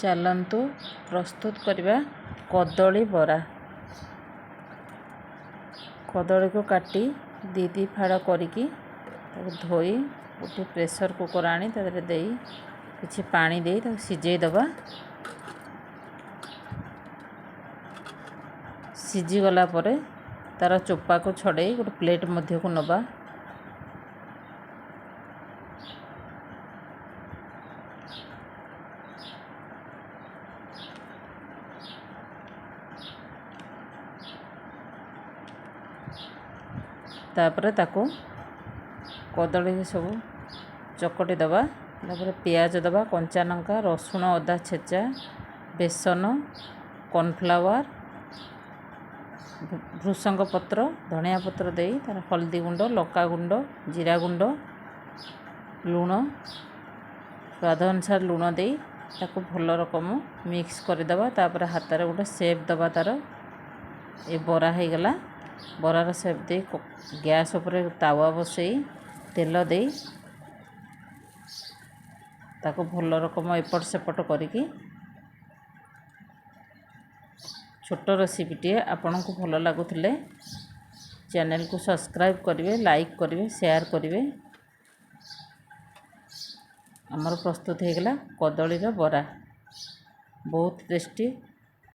ଚାଲନ୍ତୁ ପ୍ରସ୍ତୁତ କରିବା କଦଳୀ ବରା। କଦଳୀକୁ କାଟି ଦୁଇ ଦୁଇ ଫାଳ କରିକି ତାକୁ ଧୋଇ ଗୋଟେ ପ୍ରେସର୍ କୁକର୍ ଆଣି ତା ଦେହରେ ଦେଇ କିଛି ପାଣି ଦେଇ ତାକୁ ସିଝେଇ ଦେବା। ସିଝିଗଲା ପରେ ତା'ର ଚୋପାକୁ ଛଡ଼େଇ ଗୋଟେ ପ୍ଲେଟ୍ ମଧ୍ୟକୁ ନେବା। ତାପରେ ତାକୁ କଦଳୀ ସବୁ ଚକଟି ଦେବା। ତାପରେ ପିଆଜ ଦେବା, କଞ୍ଚା ଲଙ୍କା, ରସୁଣ ଅଦା ଛେଚା, ବେସନ, କର୍ଣ୍ଣଫ୍ଲାୱାର୍, ଭୃସଙ୍ଗ ପତ୍ର, ଧନିଆ ପତ୍ର ଦେଇ ତା'ର ହଳଦୀ ଗୁଣ୍ଡ, ଲଙ୍କା ଗୁଣ୍ଡ, ଜିରା ଗୁଣ୍ଡ, ଲୁଣ, ସ୍ୱାଦ ଅନୁସାରେ ଲୁଣ ଦେଇ ତାକୁ ଭଲ ରକମ ମିକ୍ସ କରିଦେବା। ତାପରେ ହାତରେ ଗୋଟେ ସେପ୍ ଦେବା ତା'ର। ଏ ବରା ହେଇଗଲା। ବରାର ସେପ୍ ଦେଇ ଗ୍ୟାସ୍ ଉପରେ ତାୱା ବସେଇ ତେଲ ଦେଇ ତାକୁ ଭଲ ରକମ ଏପଟ ସେପଟ କରିକି। ଛୋଟ ରେସିପିଟିଏ ଆପଣଙ୍କୁ ଭଲ ଲାଗୁଥିଲେ ଚ୍ୟାନେଲକୁ ସବସ୍କ୍ରାଇବ୍ କରିବେ, ଲାଇକ୍ କରିବେ, ସେୟାର କରିବେ। ଆମର ପ୍ରସ୍ତୁତ ହେଇଗଲା କଦଳୀର ବରା, ବହୁତ ଟେଷ୍ଟି।